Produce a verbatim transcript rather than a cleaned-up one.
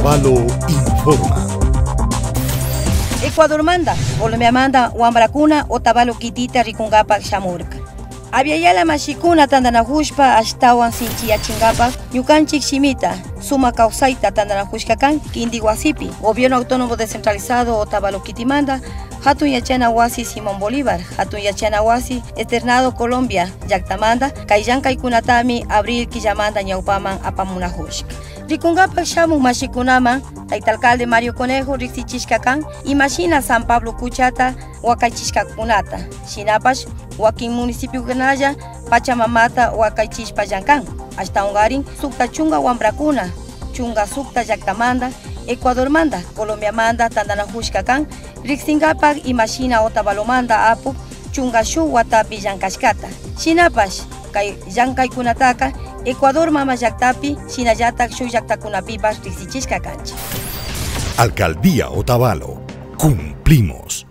Otavalo informa. Ecuadormanta, Colombiamanta wambrakuna Otavalo kitita rikunkapak shamurka. Abya Yala mashikuna tantanakushpa ashtawan sinchiyachinkapak ñukanchik shimita, sumak kawsayta tantanakushka kan Kinti wasipi, Gobierno Autónomo Descentralizado Otavalo kitimanta, hatun yachana wasi Simón Bolívar, hatun yachana wasi Externado Colombia llaktamanta, kay llankaykunatami abril killamanta ñawpaman apamunakushka. Rikunkapak shamuk mashikunaman tayta alcalde Mario Conejo riksichishka kan imashina San Pablo kuchata wakaychishkakunata, shinapash wakin municipiokunalla Pachamamata wakaychishpa llankan. Ashtawankarin sukta chunka wambrakuna, chunka sukta llaktamanta, Ecuadormanta, Colombiamanta tantanakushka kan, riksinkapak imashina Otavalomanta apuk chunka shuk watapi llankashkata. Shinapash, kay llankaykunataka Ecuador mama llaktapi, shinallatak shuk llaktakunapipash riksichishka kanchik. Alcaldía Otavalo, cumplimos.